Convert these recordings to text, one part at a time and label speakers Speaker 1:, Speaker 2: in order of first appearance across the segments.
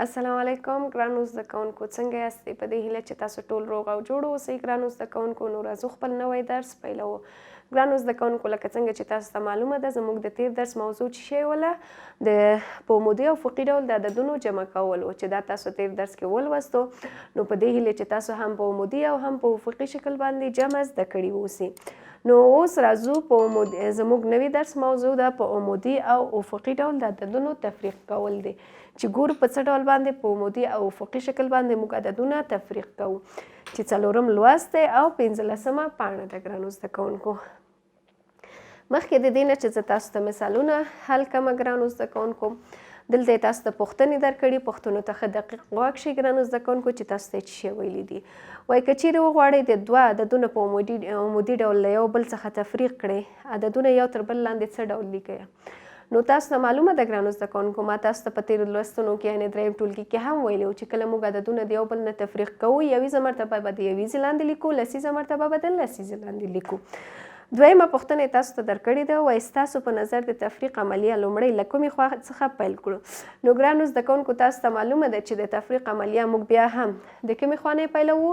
Speaker 1: السلام علیکم ګرانو زده کوونکو، څنګه یاستئ؟ په دې هیله چې تاسو ټول روغ او جوړ اوسئ. ګرانو زده کوونکو، نو راځو خپل نوی درس پیلوو. ګرانو زده کوونکو، لکه څنګه چې تاسو ته معلومه ده، زموږ د تیر درس موضوع چې شی وله، د په عمودي او افقي ډول د عددونو جمع کول و، چې دا تاسو تیر درس کې ولوستو. نو په دې هیله چې تاسو هم په عمودي او هم په افقي شکل باندې جمع زده کړي اوسئ. نو اوس راځو په عمودي، زموږ نوی درس موضوع ده په عمودي او افقي ډول د عددونو تفریق کول دي، چې ګورو په څه ډول باندې په عمودي او افقي شکل باندې موږ عددونه تفریق کوو، چې څلورم لوست دی او 15مه پاڼه ده. ګرانو زده کوونکو، مخکې د دې نه چې زه تاسو ته مثالونه حل کړم، ګرانو زده کوونکو، دلته یې تاسو ته پوښتنې درکړي. پوښتنو ته ښه دقیق غوږ شئ ګرانو زده کوونکو، چې تاسو ته یې څه شی ویلي دي. وایي که چیرې وغواړئ د دوه عددونه په عمودي ډول له یو بل څخه تفریق کړئ، عددونه یو تر بل لاندې څه ډول لیکئ؟ نو تاسو ته معلومه ده ګرانو زده کوونکو، ما تاسو ته په تېرو لوستونو کې، یعنې دریم ټولګي کې هم ویلي وو، چې کله موږ عددونه د یو بل نه تفریق کوو، یویزه مرتبه به د یویزې لاندې لیکو، لسیزه مرتبه به د لسیزې لاندې لیکو. دویمه پوښتنه یې تاسو ته درکړې ده، وایي ستاسو په نظر د تفریق عملیه لومړی له کومې خوا څخه پیل کړو؟ نو ګرانو زده کوونکو، تاسو ته معلومه ده چې د تفریق عملیه موږ بیا هم د کومې خوا نه پیلوو؟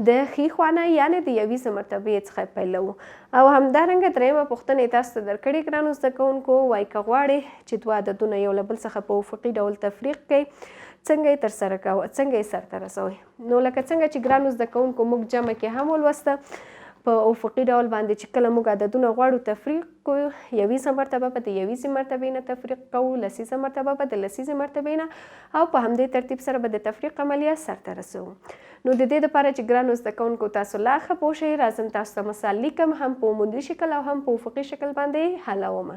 Speaker 1: د ښي خوا نه، یعنې د یویزې مرتبې څخه پیلوو. او همدارنګه درېیمه پوښتنه یې تاسو ته درکړې ګرانو زده کوونکو، وایي که غواړئ چې دوه عددونه یو له بل څخه په افقي ډول تفریق کړئ، څنګه یې ترسره کوئ، څنګه یې سرته رسوئ؟ نو لکه څنګه چې ګرانو زده کوونکو موږ جمع کې هم ولوسته، په افقي ډول باندې چې کله موږ عددونه غواړو تفریق کوو، یویزه مرتبه به د یویزې مرتبې نه تفریق کوو، لسیزه مرتبه به د لسیزې مرتبې نه، او په همدې ترتیب سره به د تفریق عملیه سرته رسوو. نو د دې لپاره چې ګرانو زده کوونکو تاسو لا ښه پوه شئ، راځم تاسو ته مثال لیکم، هم په عمودي شکل او هم په افقي شکل باندې حلوم.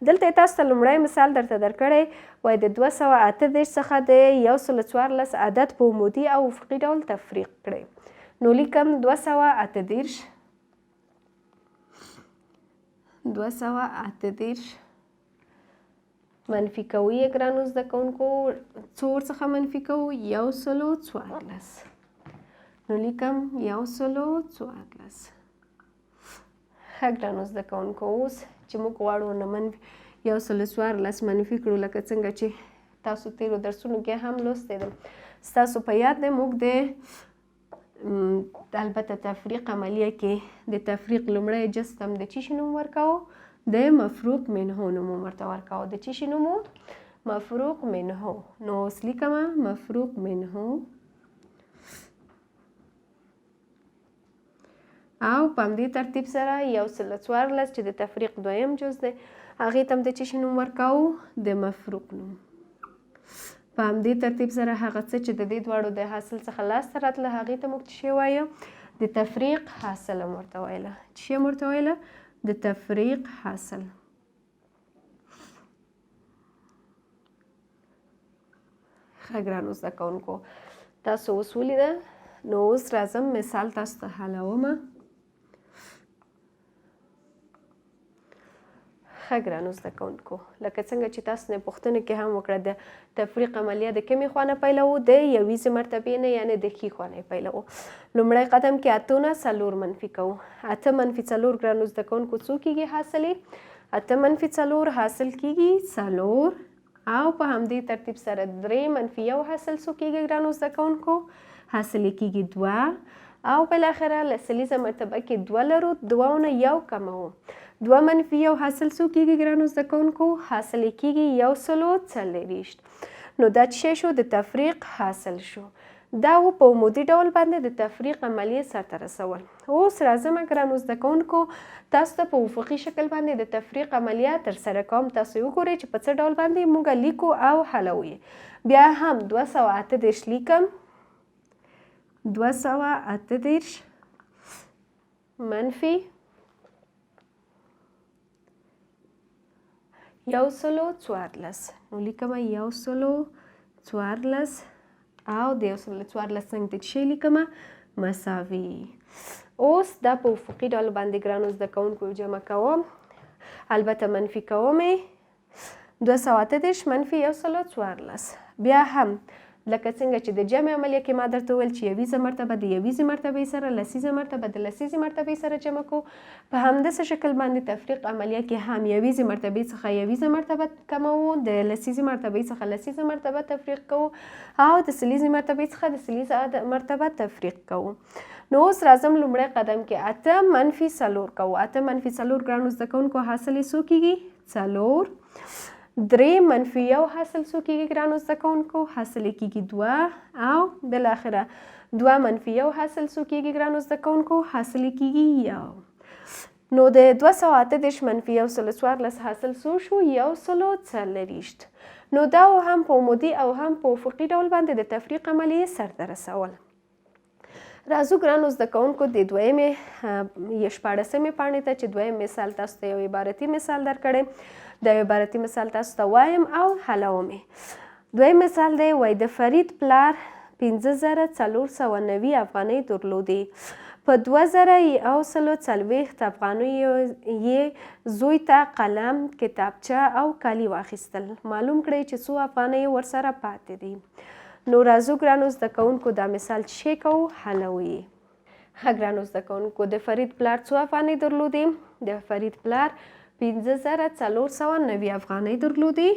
Speaker 1: دلته یې تاسو ته لومړی مثال درته درکړی، وایي د 238 څخه د 114 عدد په عمودي او افقي ډول تفریق کړئ. نو لیکم 238، 238 منفي کوو یې ګرانو زده کوونکو، څو ورڅخه منفي کوو؟ 114. نو لیکم 114. ښه ګرانو زده کوونکو، اوس چې موږ غواړو نه منفي 114 منفي کړو، لکه څنګه چې تاسو تیرو درسونو کې هم لوستی دی، ستاسو په یاد دی، موږ د البته تفریق عملیه کې د تفریق لومړی جز ته د چی شي نوم ورکاوه؟ د مفروق منه نوم ورته ورکاوه. د چی شي نوم؟ مفروق منه. نو اوس لیکم مفروق منه، او په همدې ترتیب سره 114 چې د تفریق دویم جز دی، هغې ته هم د چی شي نوم ورکاوه؟ د مفروق نوم. په همدې ترتیب سره هغه څه چې د دې دواړو د حاصل څخه لاسته راتله، هغې ته موږ څه شی وایو؟ د تفریق حاصل هم ورته ویله. څه شی هم ورته ویله؟ د تفریق حاصل. ښه ګرانو زده کوونکو، تاسو اوس ولیده. نو اوس راځم مثال تاسو ته حلوم. ښه ګرانو زده کوونکو، لکه څنګه چې تاسو نه پوښتنه کې هم وکړه، د تفریق عملیه د کومې خوا نه پیلوو؟ د یویزې مرتبې نه، یعنې د ښي خوا نه یې پیلوو. لومړی قدم کې اتو نه څلور منفي کوو. اته منفي څلور ګرانو زده کوونکو څو کېږي حاصلې؟ اته منفي څلور حاصل کېږي څلور. او په همدې ترتیب سره درې منفي یو حاصل څو کېږي ګرانو زده کوونکو؟ حاصل یې کېږي دوه. او بالاخره له سلیزه مرتبه کې دوه لرو، دوه نه یو کموو، دوه منفي یو حاصل څو کېږي ګرانو زده کوونکو؟ حاصل یې کېږي 124. نو دا څه شی شو؟ د تفریق حاصل شو. دا و په عمودي ډول باندې د تفریق عملیې سرته رسول. اوس راځم ګرانو زده کوونکو تاسو ته په افقي شکل باندې د تفریق عملیه ترسره کوم. تاسو یې وګورئ چې په څه ډول باندې موږ لیکو او حلوو یې. بیا هم 238 لیکم، 238 منفي 114. نو لیکم 114، او د 114 څنګ ته څه لیکم؟ مساوي. اوس دا په افقي ډول باندې ګرانو زده کوونکو جمع کوم، البته منفي کوم یې. 238 منفي 114، بیا هم لکه څنګه چې د جمع عملیه کې ما درته وویل چې یویزه مرتبه د یویزې مرتبې سره، لسیزه مرتبه د لسیزې مرتبې سره جمع کوو، په همداسې شکل باندې تفریق عملیه کې هم یویزې مرتبې څخه یویزه مرتبه کموو، د لسیزې مرتبې څخه لسیزه مرتبه تفریق کوو او د سلیزې مرتبې څخه د سلیزه مرتبه تفریق کوو. نو اوس راځم لومړی قدم کې 8 منفي 4 کوو. 8 منفي 4 ګرانو زده کوونکو حاصل یې څو کېږي؟ 4. 3 منفي 1 حاصل څو کېږي ګرانو زده کوونکو؟ حاصل یې کېږي 2. او بالاخره 2 منفي 1 حاصل څو کېږي ګرانو زده کوونکو؟ حاصل یې کېږي 1. نو د 238 منفي 114 حاصل څو شو؟ 140. نو دا هم په عمودي او هم په افقي ډول باندې د تفریق عملیې سرته رسول. راځو ګرانو زده کوونکو د دویمې 16مې پاڼې ته چې دویم مثال تاسو ته یو عبارتي مثال درکړی. دا یو عبارتي مثال تاسو ته وایم او حلوم یې. دویم مثال دی، وایي د فرید پلار 5490 افغانۍ درلودې، په 2140 افغانیو یې زوی ته قلم، کتابچه او کالي واخیستل. معلوم کړئ چې څو افغانۍ ورسره پاتې دي. نو راځو ګرانو زده کوونکو دا مثال چې کوو حلوو یې. ښه ګرانو زده کوونکو د فرید پلار څو افغانۍ درلودې؟ د فرید پلار 5490 افغانۍ درلودې،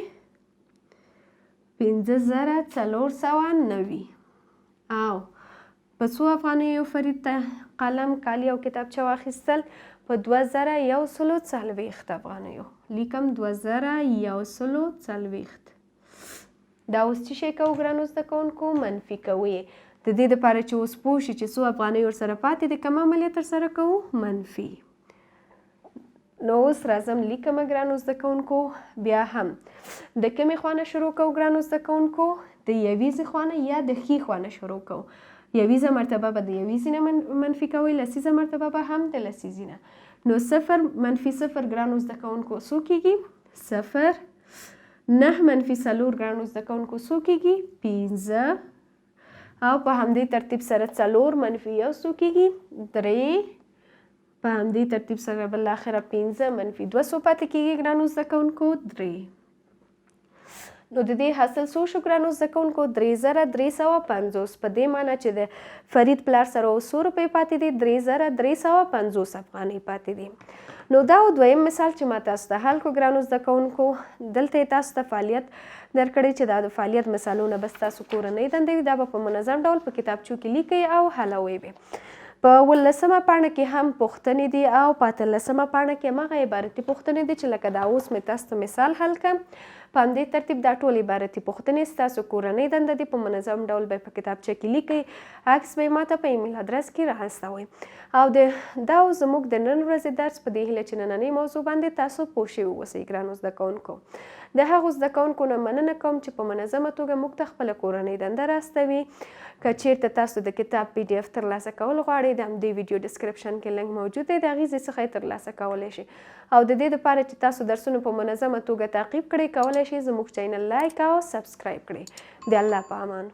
Speaker 1: 5490. او په څو افغانیو فرید ته قلم، کالي او کتابچه واخیستل؟ په 2140 افغانیو. لیکم 2140. دا اوس څه شی کوو ګرانو زده کوونکو؟ منفي کوو یې. د دې دپاره چې اوس پوه شي چې څو افغانۍ ورسره پاتې دي، کومه عملیه ترسره کوو؟ منفي. نو اوس راځم لیکم ګرانو زده کوونکو، بیا هم د کومې خوا نه شروع کوو ګرانو زده کوونکو؟ د یویزې خوا نه یا د ښي خوا نه شروع کوو. یویزه مرتبه به د یویزې نه منفي کوئ، لسیزه مرتبه به هم د لسیزې نه. نو 0 منفي 0 ګرانو زده کوونکو څو کېږي؟ 0. 9 منفي 4 ګرانو زده کوونکو څو کېږي؟ 5. او په همدې ترتیب سره 4 منفي 1 څو کېږي؟ 3. په همدې ترتیب سره بالاخره 5 منفي 2 څو پاتې کېږي ګرانو زده کوونکو؟ 3. نو د دې حاصل څو شو ګرانو زده کوونکو؟ 3350. په دې معنی چې د فرید پلار سره اوس څو روپۍ پاتې دي؟ 3350 افغانۍ پاتې دي. نو دا و دویم مثال چې ما تاسو ته حل کړو ګرانو زده کوونکو. دلته یې تاسو ته فعالیت درکړی چې دا د فعالیت مثالونه به ستاسو کورنۍ دنده وي، دا به په منظم ډول په کتابچو کې لیکئ او حلوئ به. په 17مه پاڼه کې هم پوښتنې دي او په 18مه پاڼه کې هماغه عبارتي پوښتنې دي چې لکه دا اوس مې تاسو ته مثال حل کړم. په همدې ترتیب دا ټول عبارتي پوښتنې ستاسو کورنۍ دنده دي، په منظم ډول به په کتابچه کې لیکئ، عکس به یې ماته په ایمیل ادرس کې رااستوئ. او دا زموږ د نن ورځې درس، په دې هیله چې نننۍ موضوع باندې تاسو پوه شوي اوسئ. ګرانو زده کوونکو، د هغو زده کوونکو نه مننه کوم چې په منظمه توګه موږ ته خپله کورنۍ دنده راستوي. که چیرته تاسو د کتاب پی ډي اف ترلاسه کول غواړئ، د همدې ویډیو ډسکرپشن کې لینک موجود دی، د هغې ځای څخه یې ترلاسه کولی شئ. او د دې لپاره چې تاسو درسونه په منظمه توګه تعقیب کړئ، کولی شئ زموږ چینل لایک او سبسکرایب کړئ. د الله په امان.